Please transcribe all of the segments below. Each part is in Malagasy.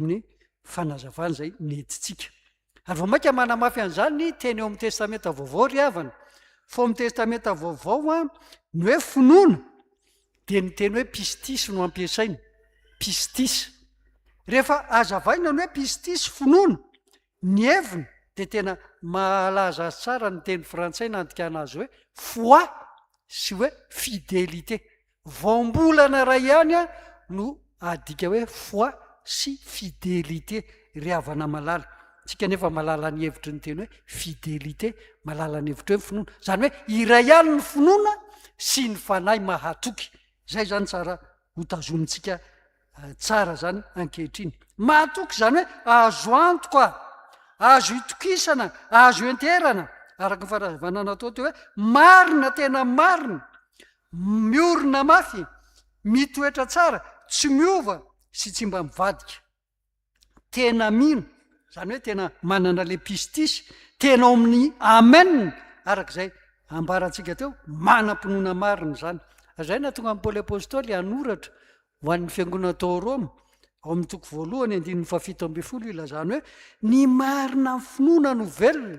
Ny fanazavana izay nentintsika. Ary vao mainka manamafy an'izany ny teny eo amin'ny Testamenta Vaovao ry havana. Fa ao amin'ny Testamenta Vaovao ny hoe finoana dia ny teny hoe pistis no ampiasaina. Pistis. Rehefa azavaina ny hoe pistis, finoana, ny heviny dia tena mahalaza azy tsara ny teny frantsay nandikana azy hoe foi sy hoe fidélité. Voambolana iray ihany no adika hoe foi sy fidélité ry havana malala. Tsika nefa mahalala ny hevitry ny teny hoe fidélité, mahalala ny hevitry hoe finoana. Izany hoe iray ihany ny finoana sy ny fanahy mahatoky. Izay izany tsara ho tazomintsika tsara izany ankehitriny. Mahatoky izany hoe azo antoka, azo itokisana, azo ianteherana, araka ny fanazavana natao teo hoe marina, tena marina. Miorina mafy, mitoetra tsara, tsy miova sy tsy mba mivadika. Tena mino, izany hoe tena manana le pistisy, tena ao amin'ny amen, araka izay ambarantsika teo, manam-pinoana marina izany. Izay nahatonga an'i Paoly Apostoly hanoratra ho an'ny fiangonana tao Roma, ao amin'ny toko voalohany andininy fahafito ambin'ny folo ilazany hoe ny marina amin'ny finoana no velona,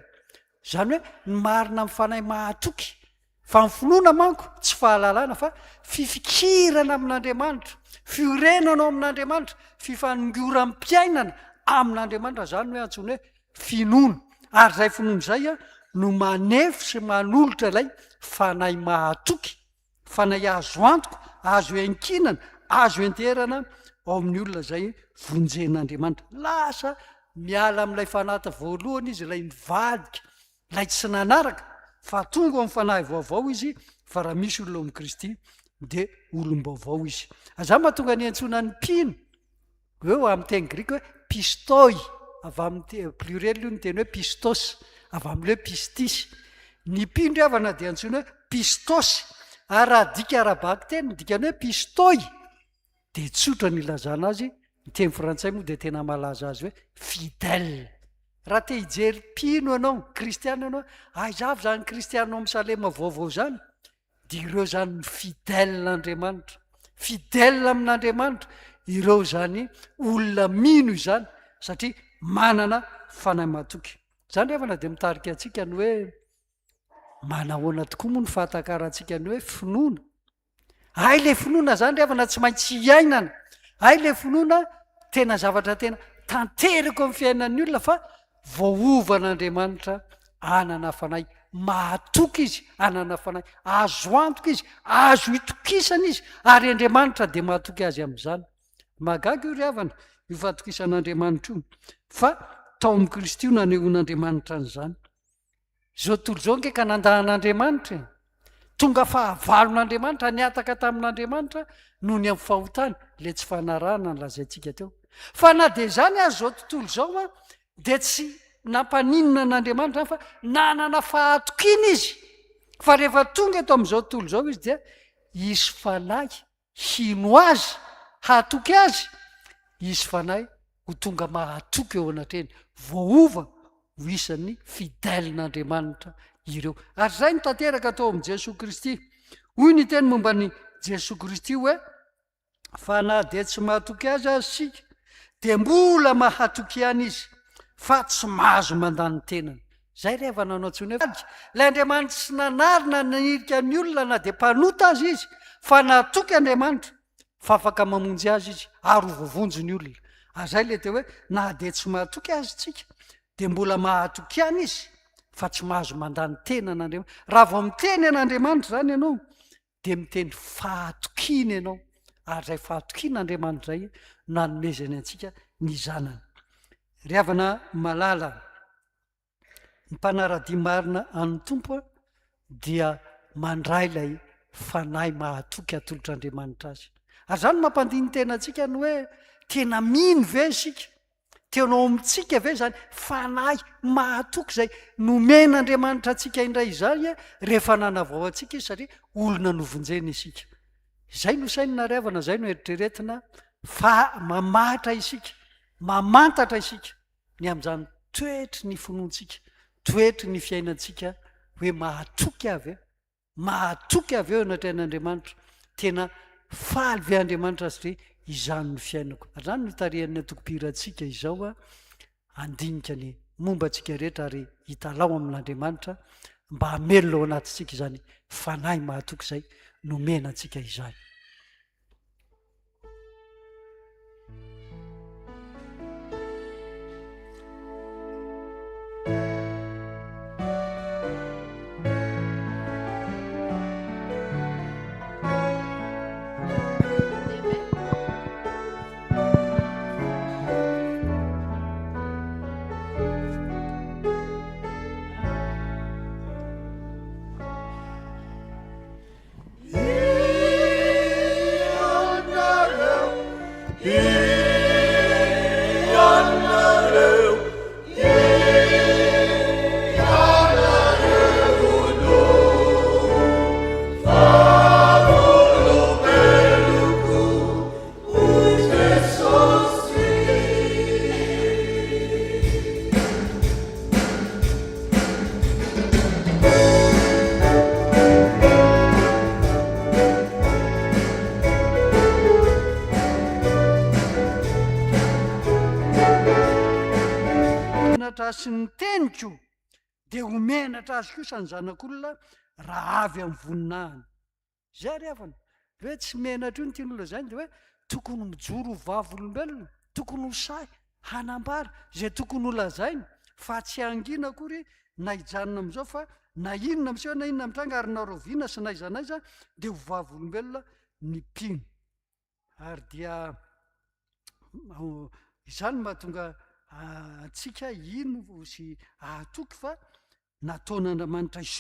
izany hoe ny marina amin'ny fanahy mahatoky. Fa ny finoana manko tsy fahalalana fa fifikirana amin'Andriamanitra, fiorenana ao amin'Andriamanitra, fifanongoram-piainana amin'Andriamanitra, izany no hoe antsoina hoe finoana. Ary izay finoana izay no manefy sy manolotra ilay fanahy mahatoky, fanahy azo antoka, azo iankinana, azo ianteherana ao amin'ny olona izay vonjen'Andriamanitra. Lasa miala amin'ilay fanahy voalohany izy, ilay nivadika, Ilay tsy nanaraka fa tonga ao amin'ny fanahy vaovao izy fa raha misy olona ao amin'i Kristy dia olom-baovao izy. Izany mahatonga ny iantsoana ny mpino hoe amin'ny teny grika hoe pistoi, avy amin'ny pluriel io ny teny hoe pistos, avy amin'ilay hoe pistis. Ny mpino ry havana dia antsoina hoe pistos, ary raha adika ara-bakiteny ny dikany hoe pistoi dia tsotra ny ilazana azy, ny teny frantsay moa dia tena malaza azy hoe fidèle. Raha te hijery mpino ianao, kristiana ianao, aiza avy izany kristiana ao amin'ny Salema vaovao izany? Dia ireo izany ny fidèle Andriamanitra, fidèle amin'Andriamanitra, ireo izany olona mino izany satria manana fanahy matoky. Izany ry havana dia mitarika antsika ny hoe manahoana tokoa moa ny fahatakarantsika ny hoe finoana. Hay le finoana zany ry havana tsy maintsy iainana. Hay le finoana tena zavatra tena tanteraka amin'ny fiainan'ny olona fa voaovan'Andriamanitra hanana fanahy mahatoky izy, hanana fanahy azo antoka izy, azo itokisana izy ary Andriamanitra dia mahatoky azy amin'izany. Mahagaga io ry havana, io fahatokisan'Andriamanitra io fa tao amin'i Kristy io nanehoan'Andriamanitra an'izany. Izao tontolo izao ange ka nandà an'Andriamanitra e. Tonga fahavalon'Andriamanitra, nihataka tamin'Andriamanitra noho ny amin'ny fahotany, ilay tsy fanarahana ny lazaintsika teo. Fa na dia izany aza izao tontolo izao a, dia tsy nampaninona an'Andriamanitra izany fa nanana fahatokiana izy fa rehefa tonga eto amin'izao tontolo izao izy dia hisy fanahy hino azy, hahatoky azy, hisy fanahy ho tonga mahatoky eo anatrehany, voaova ho isan'ny fidèle-n'Andriamanitra ireo. Ary izay no tanteraka tao amin'i Jesoa Kristy. Hoy ny teny momba an'i Jesoa Kristy hoe, fa na dia tsy mahatoky azy aza isika, dia mbola mahatoky ihany izy, fa tsy mahazo mandà ny tenany. Izay ry havana no antsoina hoe fady. Ilay Andriamanitra tsy nanary na nanirika ny olona na dia mpanota aza izy, fa natoky Andriamanitra fa afaka mamonjy azy izy ary ho voavonjy ny olona. Ary izay ilay teo hoe na dia tsy mahatoky aza isika dia mbola mahatoky ihany izy fa tsy mahazo mandà ny tenan'Andriamanitra. Raha vao miteny an'Andriamanitra izany ianao dia miteny fahatokiana ianao ary izay fahatokiana Andriamanitra izay no nanomezany antsika ny zanany. Ry havana malala, ny mpanaradia marina an'ny Tompo dia mandray ilay fanahy mahatoky atolotr'Andriamanitra azy. Ary izany no mampandini-tena antsika ny hoe tena mino ve isika? Tena ao amintsika ve izany fanahy mahatoky izay nomen'Andriamanitra antsika indray izany rehefa nanavao antsika izy satria olona novonjena isika. Izay no sainina ry havana, izay no eritreretina fa mamahatra isika, mamantatra isika ny amin'izany toetry ny finoantsika, toetry ny fiainantsika hoe mahatoky aho ve? Mahatoky avy eo anatrehan'Andriamanitra. Tena faly ve Andriamanitra satria Izany no fiainako. Ary izany no itarihan'ny antokom-pihira antsika izao handinika ny momba antsika rehetra ary hitalaho amin'Andriamanitra mba hamelona ao anatintsika izany fanahy mahatoky izay nomena antsika izany. Menatra sy ny teniko dia ho menatra azy kosa ny zanak'olona raha avy amin'ny voninahiny. Izay ry havana, le hoe tsy menatra io no tian'olona lazaina dia hoe tokony mijoro ho vavolombelona, tokony ho sahy hanambara izay tokony ho lazaina fa tsy hangina akory na hijanona amin'izao fa na inona miseho na inona mitranga ary na rahoviana sy na aiza na aiza dia ho vavolombelona ny mpino. Ary dia izany no mahatonga antsika hino sy hahatoky fa nataon'Andriamanitra hisoka.